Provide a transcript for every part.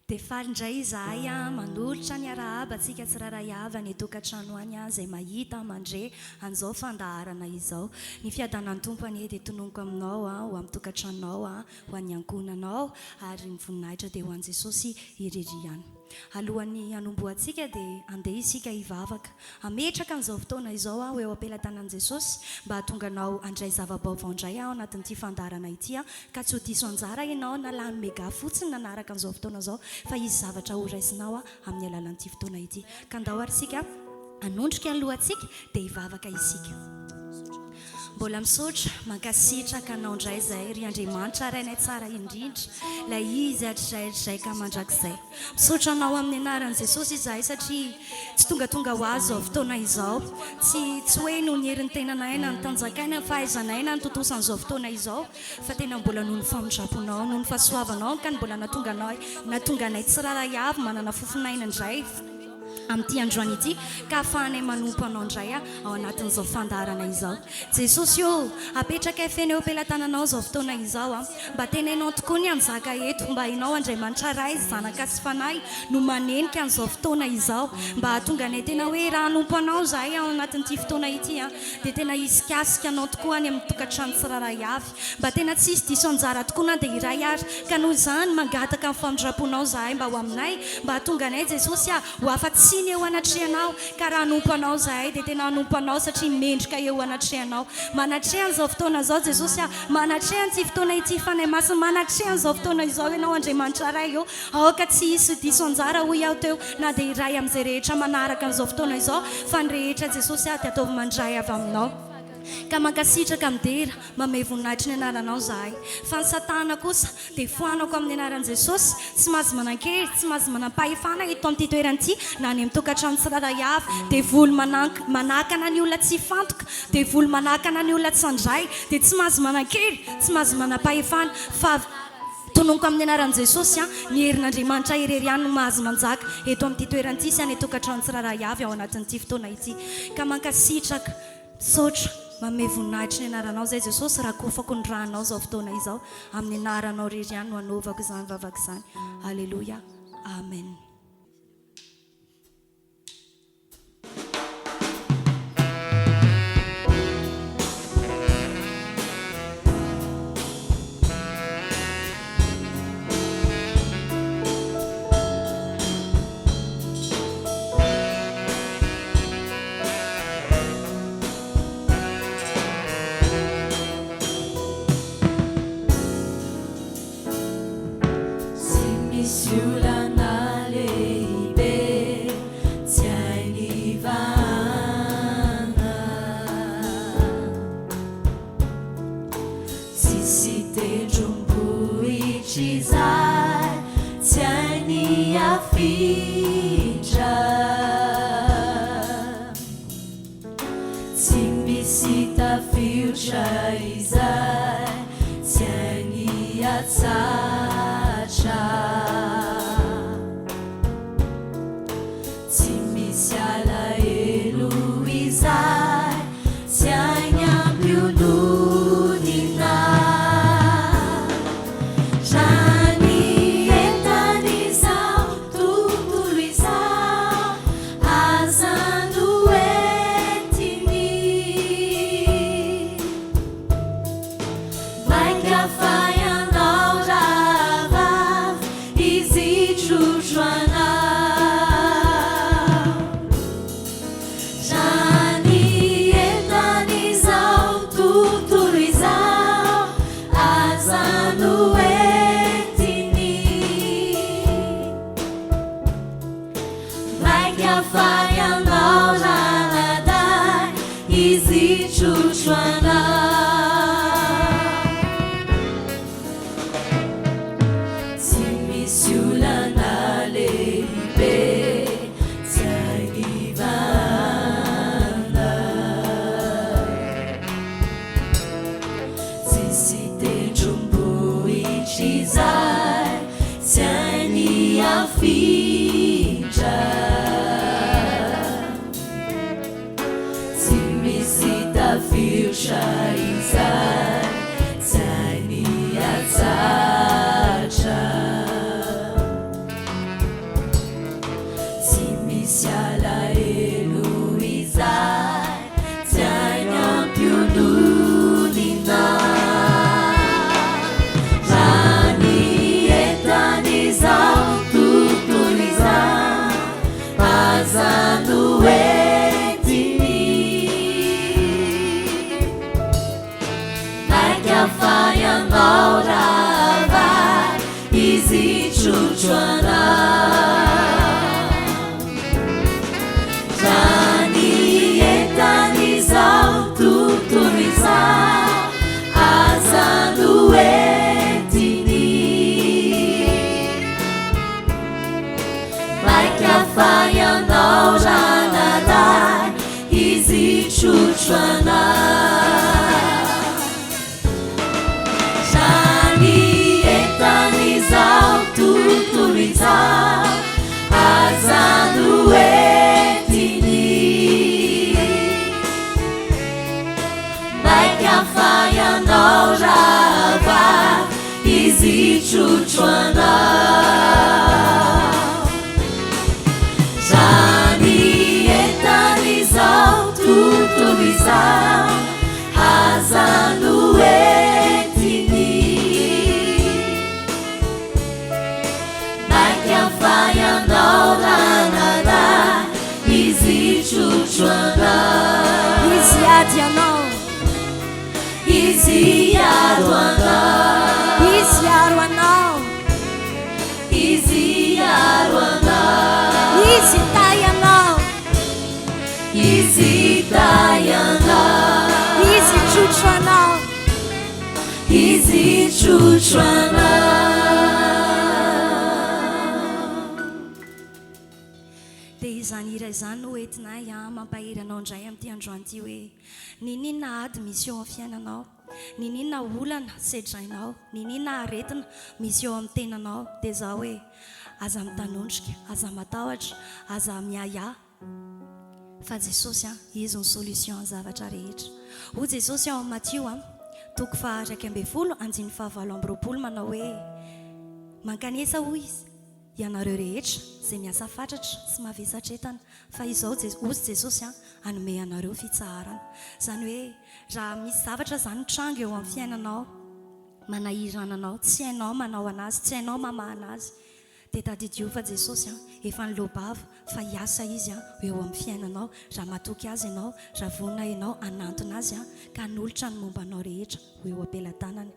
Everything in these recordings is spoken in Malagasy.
Dia faly indray izahay manolotra ny arahaba antsika tsirairay avy any an-tokantrano any izay mahita, mandre an'izao fandaharana izao. Ny fiadanan'ny Tompo anie dia tononiko aminao ho amin'ny tokantranonao, ho an'ny ankohonanao ary ny voninahitra dia ho an'i Jesosy irery ihany. Alohan'ny hanombohantsika dia andeha isika hivavaka. Hametraka an'izao fotoana izao aho eo am-pelatanan'i Jesosy mba hahatonga anao handray zava-baovao indray aho anatin'ity fandaharana ity ka tsy ho diso anjara ianao na lany mega fotsiny nanaraka an'izao fotoana izao fa hisy zavatra ho raisinao amin'ny alalan'ity fotoana ity. Ka ndao ary isika hanondrika ny lohantsika dia hivavaka isika. Mbola misaotra, mankasitraka Anao indray izahay ry Andriamanitra Rainay tsara indrindra, ilay Izy hatrizay hatrizay ka mandrakizay. Misaotra Anao amin'ny anaran'i Jesosy izahay satria tsy tongatonga ho azy izao fotoana izao. Tsy tsy hoe noho ny herin'ny tenanay na ny tanjakay na ny fahaizanay na ny tontosan'izao fotoana izao fa tena mbola noho ny famindramponao, noho ny fahasoavanao ka ny mbola nahatonga anay nahatonga anay tsirairay avy manana fofon'aina indray. amin'ity androany ity ka ahafahanay manompo Anao indray ao anatin'izao fandaharana izao. Jesosy ô, apetrakay feno eo am-pelatananao izao fotoana izao. Mba tenenao tokoa ny hanjaka eto, mba Ianao Andriamanitra Ray, Zanaka sy Fanahy no manenika an'izao fotoana izao, mba hahatonga anay tena hoe raha hanompo Anao izahay ao anatin'ity fotoana ity dia tena hisikasika Anao tokoa any amin'ny tokantrano tsirairay avy. Mba tena tsy hisy diso anjara tokoa na dia iray ary. Ka noho izany, mangataka ny famindram-ponao izahay mba ho aminay, mba hahatonga anay, Jesosy ah, ho afa-tsiny eo anatrehanao. Ka raha hanompo Anao izahay, dia tena hanompo Anao satria mendrika eo anatrehanao. Manatreha an'izao fotoana izao, Jesosy ah, manatreha an'ity fotoana ity, Fanahy Masina, manatreha an'izao fotoana izao Ianao, Andriamanitra Ray ô. Aoka tsy hisy ho diso anjara, hoy aho teo, na dia iray amin'izay rehetra manaraka an'izao fotoana izao, fa ny rehetra, Jesosy ah, dia ataovy mandray avy Aminao. Ka mankasitraka midera, mamehy voninahitry ny anaranao zahay. Fa ny satana kosa dia foanako amin'ny anaran'i Jesosy, tsy mahazo manan-kery, tsy mahazo manam-pahefana eto amin'ity toerana ity na any amin'ny tokantrano tsirairay avy. Devoly manakana ny olona tsy hifantoka, devoly manakana ny olona tsy handray, dia tsy mahazo manan-kery, tsy mahazo manam-pahefana. Fa tononiko amin'ny anaran'i Jesosy, ny herin'Andriamanitra irery ihany no mahazo manjaka eto amin'ity toerana ity sy any an-tokantrano tsirairay avy ao anatin'ity fotoana ity. Ka mankasitraka. Misaotra, manome voninahitry ny anaranao zay Jesosy, rakofako ny ranao zao fotoana izao, amin'ny anaranao rery ihany no anaovako izany vavaka izany, Aleloia, Amen. Tsy misy olana lehibe tsy hainy vahana. Tsisy tendrombohitra izay tsy hainy afindra. Tsy misy tafiotra izay tsy hainy atsahatra. Tsy misy alahelo izay tsy hainy ampiononina. Raha ny entan'izao tontolo izao aza no entiny. Mainka fa ianao rahavavy izy hitrotro anao. Raha ny entan'izao tontolo izao aza no entiny. Mainka fa ianao ranadahy izy hitrotro anao. Tsy misy olana lehibe tsy hainy vahana. Tsisy tendrombohitra izay tsy hainy afindra. Tsy misy tafiotra izay tsy hainy atsahatra. hitrotro anao. Raha ny entan'izao tontolo izao aza no entiny. Maika fa ianao ranadahy izy hitrotro anao. Raha ny entan'izao tontolo izao aza no entiny. Maika fa ianao rahavavy izy hitrotro anao. Raha ny entan'izao tontolo izao aza no entiny. Maika fa ianao ranadahy izy hitrotro anao. Izy hiady anao. Izy hiaro anao. Izy hiaro anao. Izy hiaro anao. Izy hitahy anao. Izy hitahy anao. Izy hitrotro anao. Izy hitrotro anao. Dia izany hira izany no entinay mampahery anao indray amin'ity androany ity hoe, N'inon'inona ady misy eo amin'ny fiainanao, n'inon'inona olana sedrainao, n'inon'inona aretina misy eo amin'ny tenanao, dia izao hoe, aza mitanondrika, aza matahotra, aza miahiahy, fa Jesosy an, Izy no solution ny zavatra rehetra. Hoy Jesosy ao amin'ny Matio an, toko faha 11 andininy faha 28 manao hoe, Mankanesa hoy Izy, ianareo rehetra izay miasa fatratra sy mavesatra entana, fa izao hozy Jesosy an, hanome anareo fitsaharana. Izany hoe raha misy zavatra izany mitranga eo amin'ny fiainanao, manahirana anao, tsy hainao manao an'azy, tsy hainao mamaha an'azy, dia tadidio fa Jesosy an, efa niloa-bava fa hiasa Izy an, eo amin'ny fiainanao, raha matoky Azy ianao, raha vonona ianao hanantona Azy an, ka hanolotra ny momba anao rehetra ho eo am-pelatanany.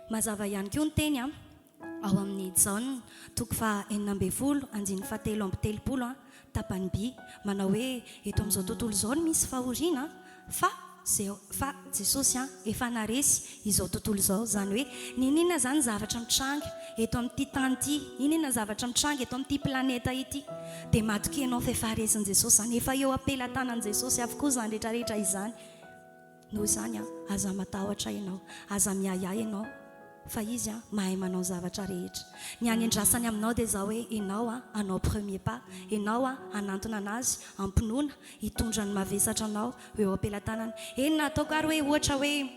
Mazava ihany koa ny teny an, ao amin'ny Jaona toko faha 16 andininy faha 33 an, tapany by, manao hoe eto amin'izao tontolo izao no misy fahoriana fa fa Jesosy an efa naresy izao tontolo izao, izany hoe n'inon'inona izany zavatra mitranga eto amin'ity tany ity, n'inon'inona zavatra mitranga eto amin'ity planeta ity dia matokia ianao fa efa resin'i Jesosy izany, efa eo am-pelatanan'i Jesosy avokoa izany rehetra rehetra izany. Noho izany, aza matahotra ianao, aza miahiahy ianao, fa Izy mahay manao ny zavatra rehetra. Ny anendrasany aminao dia izao hoe, ianao hanao premier pas, ianao hanantona an'Azy am-pinoana, hitondra ny mavesatra anao ho eo am-pelatanany. Eny na ataoko ary hoe ohatra hoe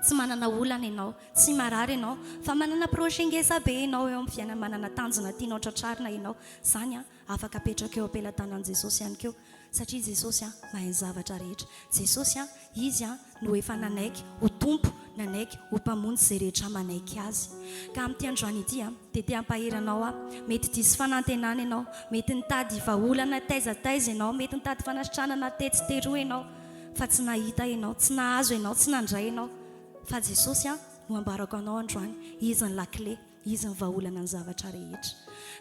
tsy manana olana ianao, tsy marary ianao, fa manana projet ngeza be ianao eo amin'ny fiainana, manana tanjona tianao tratrarina ianao, izany afaka apetraka eo am-pelatanan'i Jesosy ihany koa. Satria Jesosy an, mahay ny zavatra rehetra. Jesosy an, Izy an, no efa nanaiky ho Tompo, nanaiky ho Mpamonjy izay rehetra manaiky Azy. Ka amin'ity androany ity an, dia te hampahery anao aho. Mety diso fanantenana ianao, mety nitady vahaolana taiza taiza ianao, mety nitady fanasitranana tetsy teroa ianao, fa tsy nahita ianao, tsy nahazo ianao, tsy nandray ianao. Fa Jesosy an, no ambarako anao androany, Izy ny lakile. Izy ny vahaolana ny zavatra rehetra.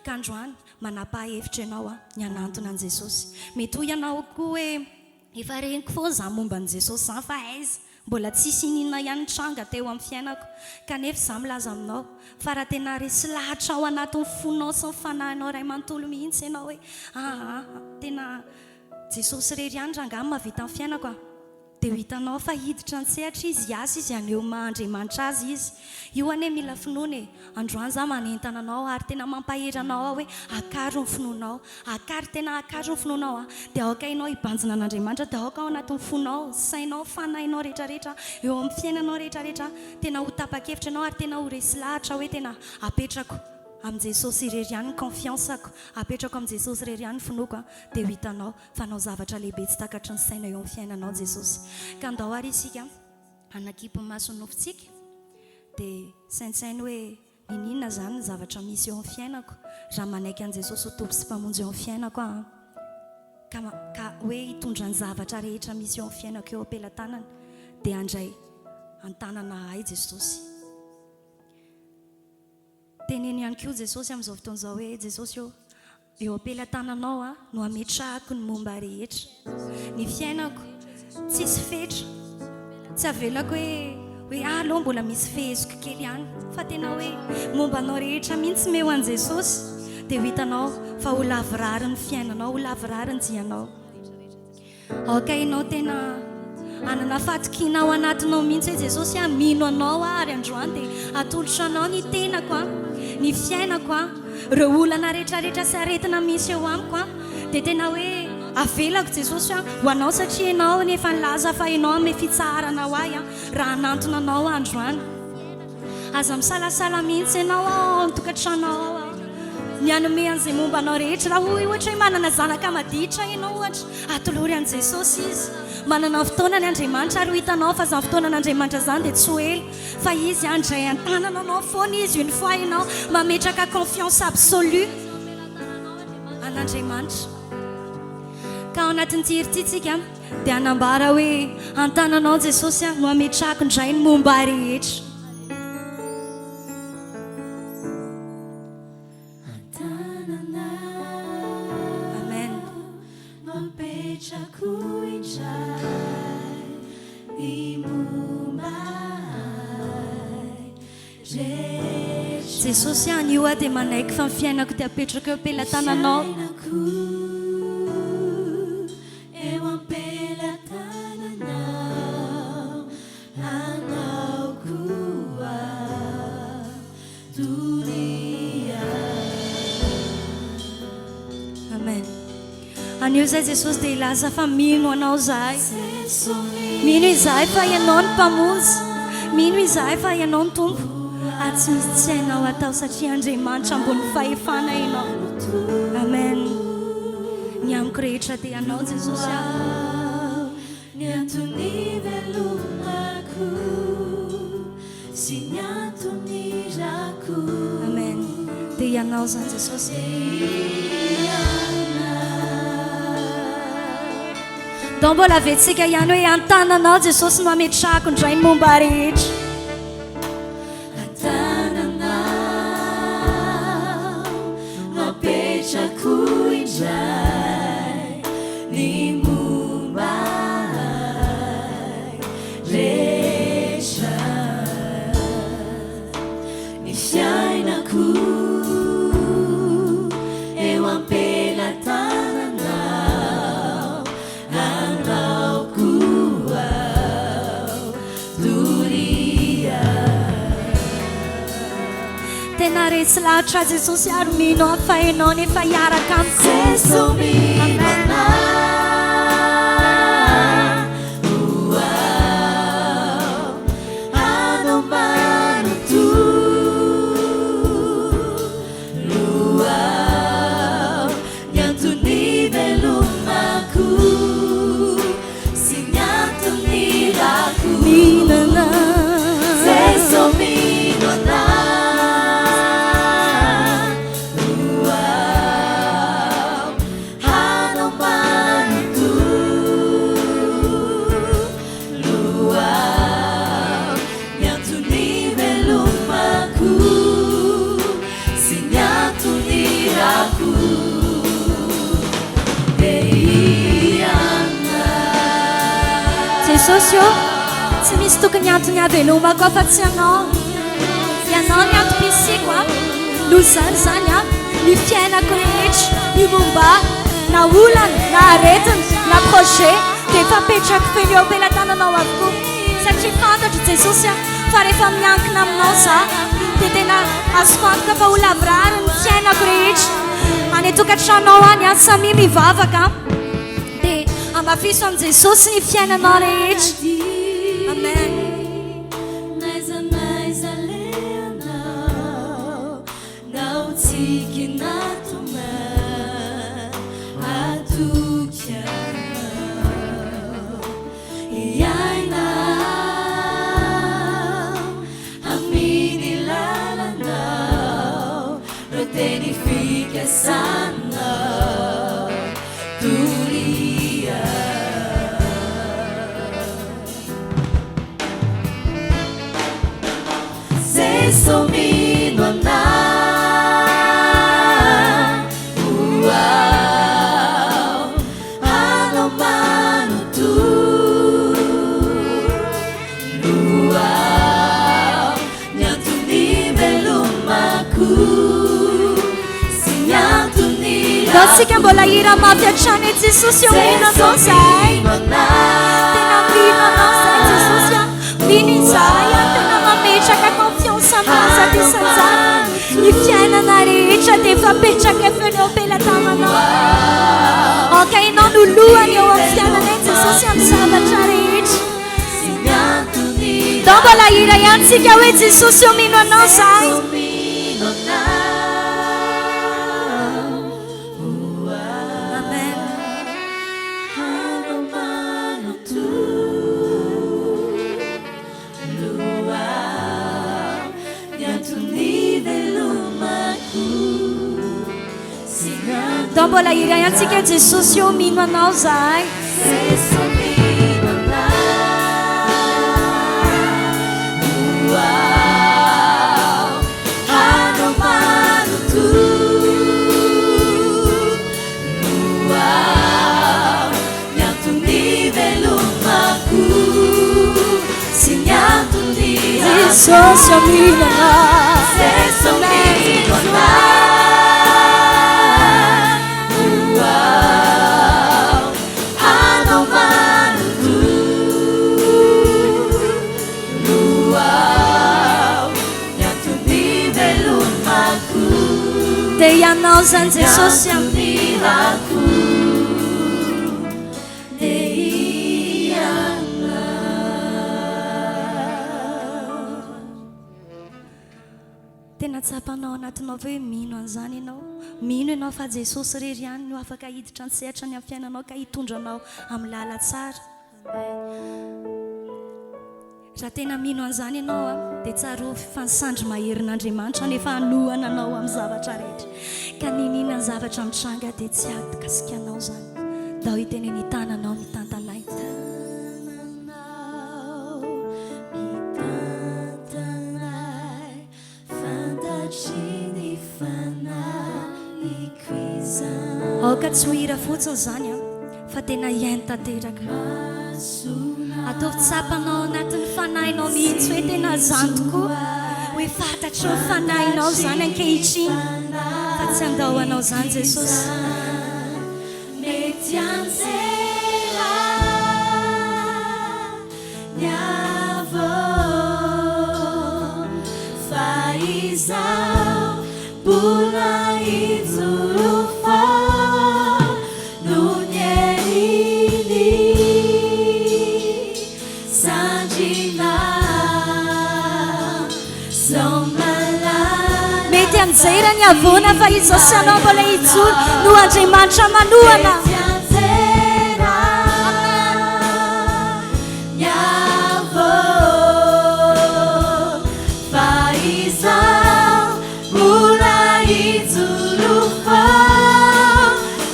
Ka androany, manapaha hevitra ianao an, ny hanantona an'i Jesosy. Mety hoy ianao koa hoe, Efa reniko foana izany momba an'i Jesosy izany fa aiza? Mbola tsisy ininona ihany nitranga teo amin'ny fiainako. Kanefa izaho milaza aminao, fa raha tena resy lahatra ao anatin'ny fonao sy ny fanahinao iray manontolo mihitsy ianao hoe, Aa, tena Jesosy irery ihany rangahy no mahavita ny fiainako a! Dia ho hitanao fa hiditra an-tsehatra izy, hiasa izy, haneho ny maha Andriamanitra azy izy. Io anie mila finoana e! Androany izaho manentana anao ary tena mampahery anao aho hoe akaro ny finoanao. Akaro, tena akaro ny finoanao an! Dia aoka ianao hibanjina an'Andriamanitra, dia aoka ao anatin'ny fonao, sainao, fanahinao rehetrarehetra, eo amin'ny fiainanao rehetrarehetra, tena ho tapa-kevitra ianao ary tena ho resy lahatra hoe tena apetrako amin'i Jesosy irery ihany ny confiance-ko, apetrako amin'i Jesosy irery ihany ny finoako an! Dia ho hitanao fa hanao zavatra lehibe tsy takatry ny saina eo amin'ny fiainanao Jesosy. Ka andao ary isika hanakipy ny mason'ny nofontsika dia saintsaino hoe niniana izany ny zavatra misy eo amin'ny fiainako raha manaiky an'i Jesosy ho Tompo sy Mpamonjy eo amin'ny fiainako aho ka ka hoe hitondra ny zavatra rehetra misy eo amin'ny fiainako eo am-pelatanany dia handray an-tanana ahy Jesosy. Teneno ihany koa Jesosy amin'izao fotoana izao hoe, Jesosy ô, eo am-pelatananao aho no ametrahako ny momba rehetra. Ny fiainako tsisy fetra. Tsy avelako hoe hoe ah aloha mbola misy feheziko kely ihany fa tena hoe momba anao rehetra mihitsy meo an'i Jesosy dia ho hitanao fa ho lavorary ny fiainanao, ho lavorary ny dianao. Aoka ianao tena hanana fahatokiana ao anatinao mihitsy hoe Jesosy ah, mino anao aho ary androany dia atolotro anao ny tenako ah, ny fiainako ah, ireo olana rehetrarehetra sy aretina misy eo amiko ah, dia tena hoe avelako Jesosy ah, ho anao satria ianao no efa nilaza fa ianao hanome fitsaharana ho ahy ah, raha hanantona anao aho androany. Aza misalasala mihitsy ianao ao an-tokantranao ao ah. Ny hanome an'izay momba anao rehetra. Raha hoy ohatra hoe manana zanaka maditra ianao ohatra, atolory an'i Jesosy izy. Manana ny fotoanany Andriamanitra ary ho hitanao fa izany fotoanan'Andriamanitra izany dia tsy ho ela fa Izy handray an-tanana anao foana Izy une fois ianao mametraka confiance absolue an'Andriamanitra. Ka ao anatin'ity hira ity tsika dia hanambara hoe an-tananao Jesosy no hametrahako indray ny momba ahy rehetra. Amen. Jesosy ah, anio aho dia manaiky fa ny fiainako dia apetrako eo am-pelatananao. Eo am-pelatananao, anao koa doria. Amen. Anio izay Jesosy dia hilaza fa mino Anao izahay. Mino izahay fa Ianao ny Mpamonjy. Mino izahay fa Ianao ny Tompo. Ary tsy misy tsy hainao atao satria Andriamanitra ambony fahefana Ianao. Amen. Ny amiko rehetra dia Anao Jesosy ah. Ny antony velomako sy ny antony irako. Amen. Dia Ianao izany Jesosy. Dia Ianao. Ndao mbola aventsika ihany hoe an-tananao Jesosy no ametrahako indray ny momba rehetra. An-tananao no apetrako indray ny momba ahy rehetra. Ny fiainako eo am-pelatananao. Anao koa doria. Tena resy lahatra Jesosy ary mino aho fa Ianao nefa hiaraka amiko. Jeso mino Amen. anao ho ao anao manontolo ao. Ny antony ivelomako sy ny antony irako. Mino anao. Jeso mino anao. Ho ao hanao manontolo ao. Ny antony ivelomako sy ny antony irako dia ianao. Jesosy ô, tsy misy tokony antony havelomako afa-tsy Ianao. Ianao ny antom-pisiako a. Noho izany izany a, ny fiainako rehetra, ny momba ahy, na olana, na aretina, na projet, dia efa apetrako feno eo am-pelatananao avokoa. Satria fantatro Jesosy a, fa rehefa miankina aminao za dia tena azoko antoka fa ho lavorary ny fiainako rehetra. Any an-tokantranonao any a, samia mivavaka dia amafiso amin'i Jesosy ny fiainanao rehetra. Amen. N'aiza n'aiza alehanao Na ho tsiky na tomany Hatoky anao Hiaina aho Amin'ny lalanao Reo teny fikasanao Doria. Jeso mino anao. Ndao tsika mbola hira mafy hatrany e Jesosy ô mino anao zahay. Tena mino anao zahay Jesosy a. Mino izahay a, tena mametraka confiance aminao zato isan-jato. Ny fiainana rehetra dia efa apetraka efa eo am-pelatananao. Aoka ianao no lohany eo amin'ny fiainanay Jesosy amin'ny zavatra rehetra. Ndao mbola hira ihany tsika hoe Jesosy ô mino anao zahay. Amen. Ndao mbola hira ihany tsika Jesosy ô mino anao zahay. Jesosy ô mino anao. Dia ianao izany Jesosy a. Tena tsapanao anatinao ve hoe mino an'izany ianao? Mino ianao fa Jesosy irery ihany no afaka hiditra an-tsehatra ny amin'ny fiainanao ka hitondra anao amin'ny lalan-tsara? Raha tena mino an'izany ianao dia tsarovy fa ny sandry maherin'Andriamanitra no efa hanohana anao amin'ny zavatra rehetra. Ka n'inon'inona ny zavatra mitranga dia tsy hahakasika anao izany. Ndao hiteny ny tananao mitantana ahy. Tananao mitantana ahy, fantatry ny fanahiko izany. Aoka tsy ho hira fotsiny izany an, fa tena hihaino tanteraka. Ataovy tsapanao ao anatin'ny fanahinao mihitsy hoe tena izany tokoa, hoe fantatrao fanahinao izany ankehitriny fa tsy handao anao izany Jesosy. Mety hianjera ny avo fa izaho mbola hijoro foana noho ny herin'ny sandrinao izao malala. Mety hianjera ny havoana fa izao sy anao mbola hijoro noho Andriamanitra manohana. Mety hianjera ny avo fa izaho mbola hijoro foana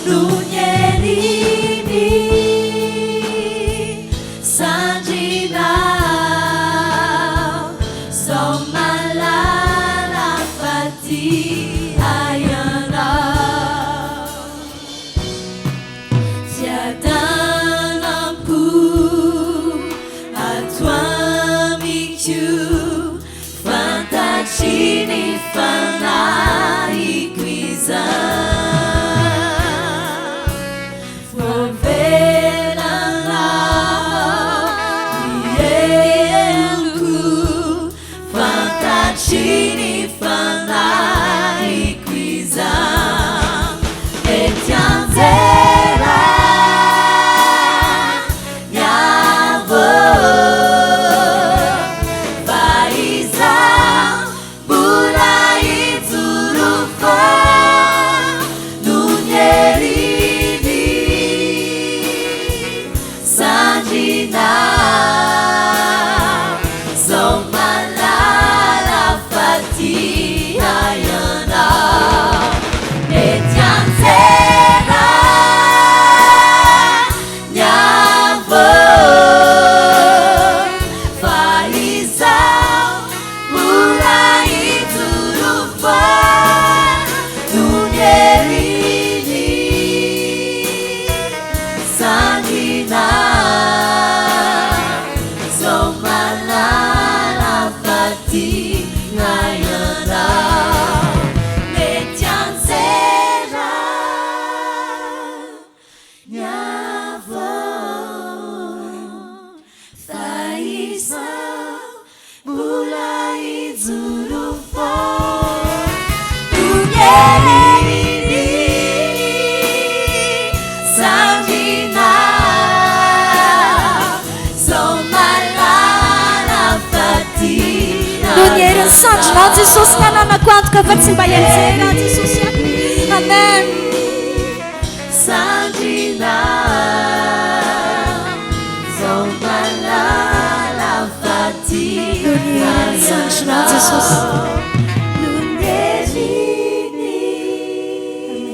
noho ny herin'ny sandrinao izao mahalala fa tia ahy ianao. herin'ny sandrinao Jesosy ny ananako antoka fa tsy mba hianjera aho Jesosy a. Amen. Zao mahalala fa tia Noho ny herin'ny sandrinao Jesosy. Noho ny heriny Amen.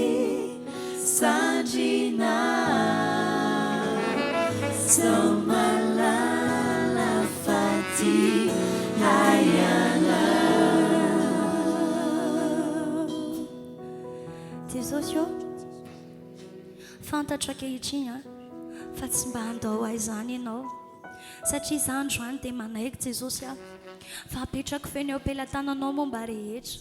Sandrinao Zao mahalala fa tia ahy ianao. Jesosy ô, fantatro ankehitriny an, fa tsy mba handao ahy izany Ianao, satria izaho androany dia manaiky Jesosy a, fa apetrako feno eo am-pelatananao momba rehetra.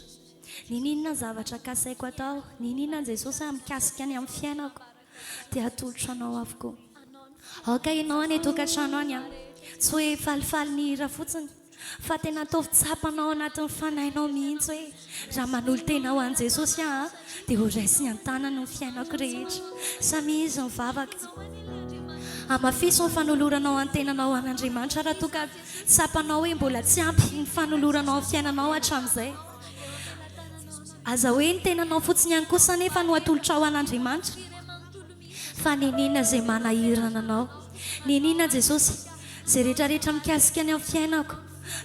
Niniana ny zavatra kasaiko atao, niniana Jesosy a, mikasika ny amin'ny fiainako, dia atolotro anao avokoa. Aoka ianao any an-tokantrano any an, tsy hoe falifaly nihira fotsiny, fa tena ataovy tsapanao anatin'ny fanahinao mihitsy hoe raha manolo-tena ho an'i Jesosy aho dia ho raisiny an-tanany ny fiainako rehetra. Samia izy mivavaka. Hamafiso ny fanoloranao ny tenanao ho an'Andriamanitra raha toa ka tsapanao hoe mbola tsy ampy ny fanoloranao ny fiainanao hatramin'izay. Aza hoe ny tenanao fotsiny ihany kosa anefa no atolotrao ho an'Andriamanitra. Fa niniana izay manahirana anao. Niniana Jesosy, izay rehetra rehetra mikasika ny amin'ny fiainako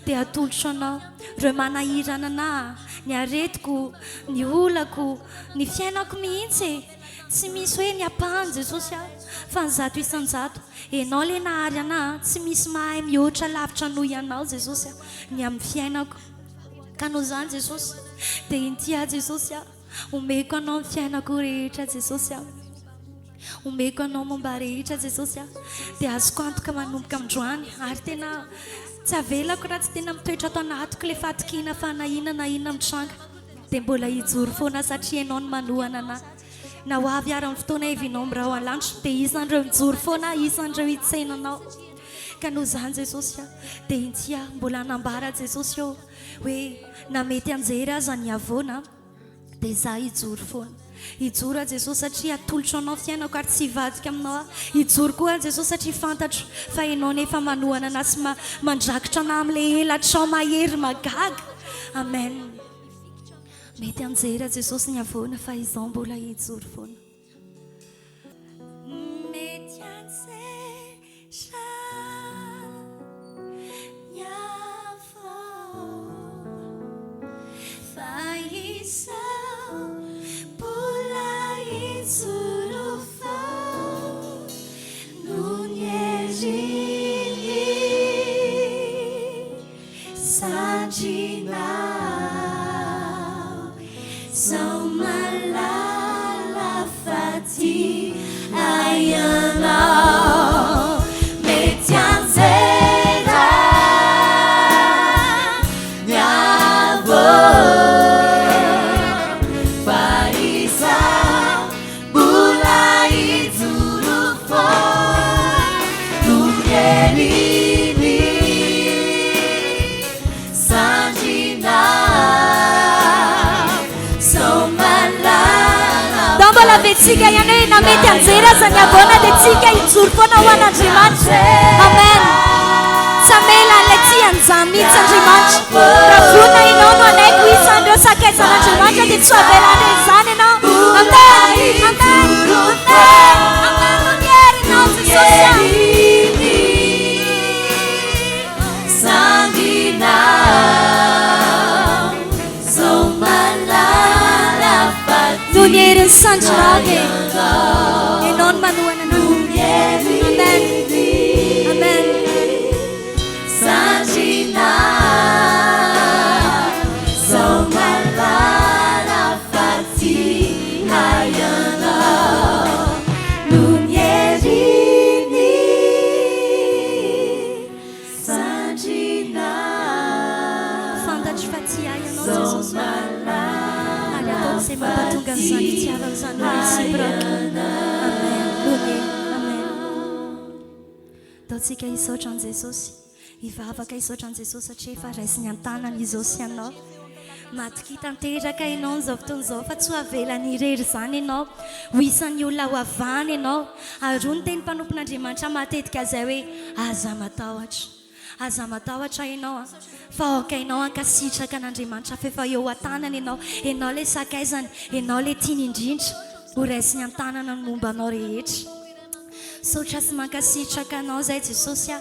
dia atolotro anao. Ireo manahirana anah, ny aretiko, ny olako, ny fiainako mihitsy e. Tsy misy hoe ny ampahany Jesosy a, fa ny 100%. Ianao ilay nahary anah, tsy misy mahay mihoatra lavitra noho Ianao Jesosy a, ny amin'ny fiainako. Ka noho izany Jesosy, dia inty aho Jesosy a. Omeko anao ny fiainako rehetra Jesosy a. Omeko anao momba rehetra Jesosy a. Dia azoko antoka manomboka amindroany ary tena tsy avelako raha tsy tena mitoetra ato anatiko ilay fahatokiana fa na inona na inona mitranga dia mbola hijoro foana satria ianao no manohana anah. Na ho avy ary amin'ny fotoana hevinao mirao an-lanitra dia isan'ireo mijoro foana aho, isan'ireo hitsena anao. Ka noho izany Jesosy a, dia inty aho mbola hanambara Jesosy ô hoe na mety hanjery aza ny havoana Dia izaho hijoro foana. Hijoro aho Jesosy satria atolotro Anao fiainako ary tsy hivadika aminao aho. Hijoro koa aho Jesosy satria fantatro fa Ianao nefa manohana anah sy mandrakitra anah amin'ilay elatrao mahery magaga. Amen. Mety hanjera Jesosy ny havoana fa izaho mbola hijoro foana. Mety hanjera ny havoana fa izaho mbola hijoro foana noho ny herin'ny Sandrinao Zao malala fa tia ahy ianao Mety hianjera ny havoana Fa izaho mbola hijoro foana Noho ny heriny sandrinao Sao malala Ndao mbola averintsika ihany hoe na mety hianjera aza ny havoana dia tsika hijoro foana ho an'Andriamanitra. Amen. Tsy hamela an'ilay tsy an'izany mihitsy Andriamanitra. Raha vonona ianao no hanaiky ho isan'ireo sakaizan'Andriamanitra dia tsy ho avelan'ireo izany ianao. Amen. Amen. Amen. Amen. Noho ny herinao Jesosy ah. Noho ny herin'ny sandrinao dia ianao no manohana anay. Amen. Amen. Fantatro fa tia ahy Ianao Jesosy ô, ary ataoko izay mampatonga an'izany fitiavana izany ho réciproque. Amen. Lone. Amen. Ataontsika hisaotra an'i Jesosy, hivavaka hisaotra an'i Jesosy satria efa raisiny an-tanana izao sy ianao. Matokia tanteraka ianao amin'izao fotoana izao fa tsy ho avelany irery izany ianao. Ho isan'ny olona ho avahana ianao. Ary hoy ny teny mpanompon'Andriamanitra matetika izay hoe, aza matahotra. Aza matahotra ianao an, fa aoka ianao hankasitraka an'Andriamanitra fa efa eo an-tanany ianao, ianao ilay sakaizany, ianao ilay tiany indrindra, ho raisiny an-tanana ny momba anao rehetra. Misaotra sy mankasitraka anao izay Jesosy a,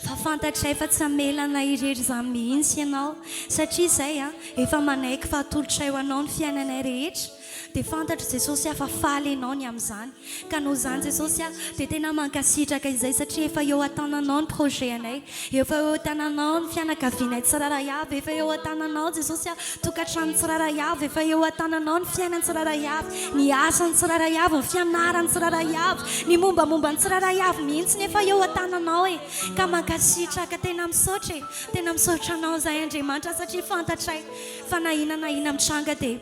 fa fantatray fa tsy hamela anay irery izany mihitsy ianao, satria izay a, efa manaiky fa atolotray ho anao ny fiainanay rehetra, Dia fantatro Jesosy ah fa faly Ianao ny amin'izany. Ka noho izany Jesosy ah dia tena mankasitraka izay satria efa eo an-tananao ny projet anay, efa eo an-tananao ny fianakavianay tsirairay avy, efa eo an-tananao Jesosy ah tokantrano tsirairay avy, efa eo an-tananao ny fiainany tsirairay avy, ny asany tsirairay avy, ny fianarany tsirairay avy, ny mombamomba ny tsirairay avy mihitsy efa eo an-tananao e. Ka mankasitraka, tena misaotra e. Tena misaotra Anao izahay Andriamanitra satria fantatray fa na inona na inona mitranga dia.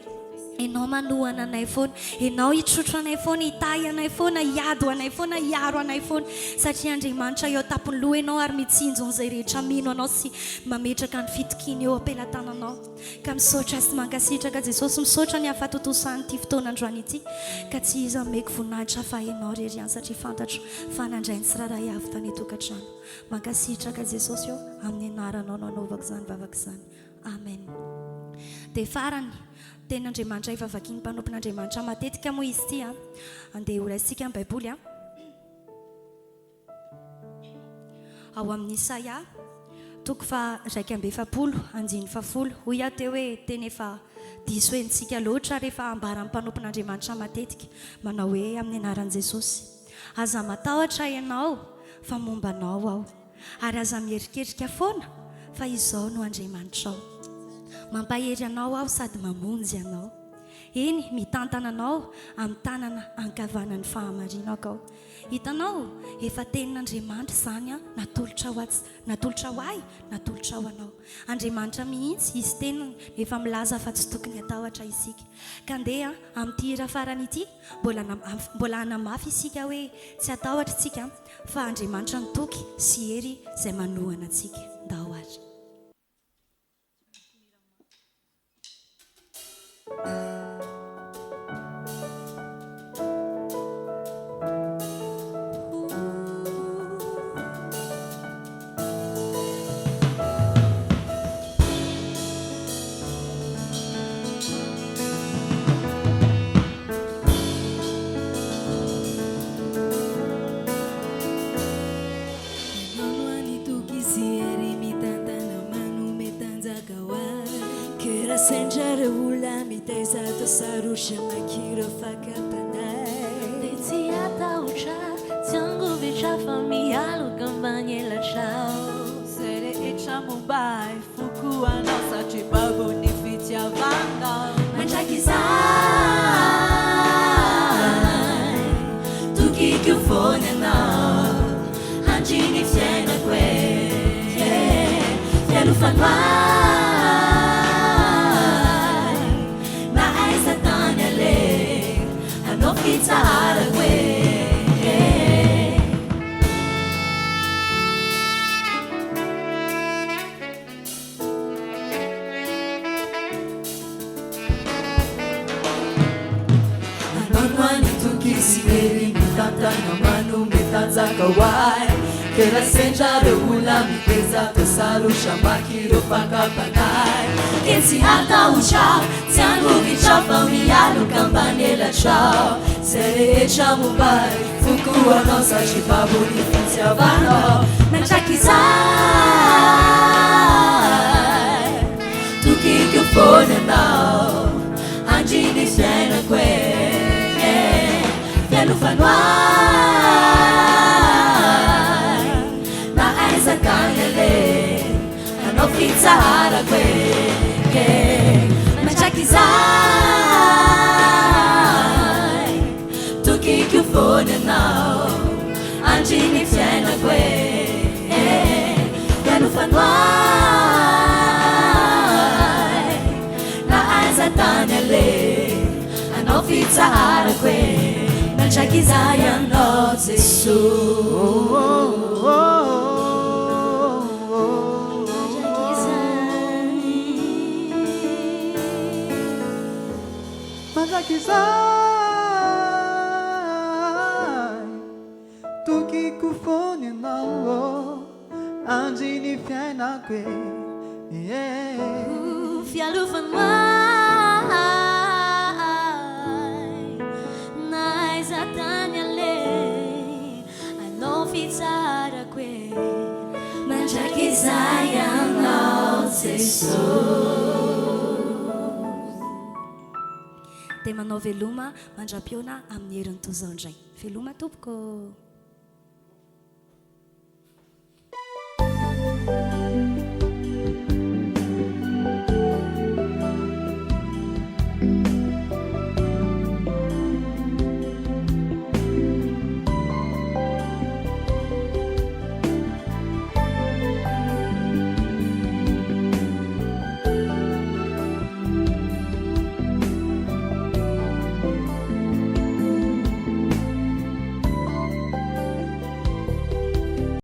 Ianao manohana anay foana, Ianao hitrotro anay foana, hitahy anay foana, hiady ho anay foana, hiaro anay foana, satria Andriamanitra eo an-tampon'ny loha Ianao ary mitsinjo an'izay rehetra mino Anao sy mametraka ny fitokiany eo am-pelatananao. Ka misaotra sy mankasitraka Jesosy, misaotra ny hafatontosan'ity fotoana androany ity, ka tsy iza omeko voninahitra fa Ianao irery ihany satria fantatro fa nandray ny tsirairay avy tany an-tokantrano. Mankasitraka Jesosy ô, amin'ny anaranao no anaovako izany vavaka izany. Amen. Dia farany, Tenin'Andriamanitra efa vakian'ny mpanompon'Andriamanitra matetika moa izy ity an. Andeha horaisintsika ny Baiboly an. Ao amin'ny Isaia, toko faha 41, andininy fahafolo. Hoy aho teo hoe teny efa diso henontsika loatra ary efa ambaran'ny mpanompon'Andriamanitra matetika, manao hoe amin'ny anaran'i Jesosy. Aza matahotra ianao fa momba anao aho. Ary aza mierikerika foana, fa Izaho no Andriamanitrao. Mampahery anao Aho sady mamonjy anao. Eny, mitantana anao amin'ny tanana ankavanan'ny fahamarinako Aho. Hitanao, efa tenin'Andriamanitra izany natolotra ho ahy, natolotra ho ahy, natolotra ho anao. Andriamanitra mihitsy, Izy tenany, no efa milaza fa tsy tokony hatahotra isika. Ka ndeha, amin'ity hira farany ity, mbola, mbola hanamafy isika hoe tsy hatahotra isika, Fa Andriamanitra no toky sy hery izay manohana antsika. Ndao ary. Ianao no hany toky sy hery mitantana manome tanjaka ho ahy. Ke raha sendra reo olona mitaiza atao sarotra mamaky ireo fakam-panahy. Dia tsy hatahotra, tsy hangovitra fa mialoka ambany elatrao. Izay rehetra momba ahy Foko anao satria babo ny fitiavanao. Mandrakizay, tokiko foana ianao, handry ny fiainako e, fialofano ahy, na aiza tany aleha, anao fitsaharako e. Anao no hany toky sy hery mitantana manome tanjaka ho ahy Ke raha sendra reo olona miteza toa sarotra mamaky ireo fakam-panahy Ke tsy hatahotra, tsy hangovitra fa mialoka ambany elatrao Zay rehetra momba ahy, foko anao satria babo ny fitiavanao Mandrakizay, tokiko foana ianao, andry ny fiainako e, fialofano ahy, na aiza tany aleha, anao fitsaharako e, mandrakizay, tokiko foana ianao. Andry ny fiainako e eh, Ialofano ahy Na aiza tany aleha Anao fitsaharako e Mandrakizay Ianao Jesoa Mandrakizay. Tokiko foana ianao ô. Andry ny fiainako e eh. Ho fialofana ahy na aiza tany aleha Anao fitsarako e Mandrakizay Ianao Jesosy. Dia manao veloma mandra-pihaona amin'ny herin'ny toa izao indray. Veloma tompoko ô!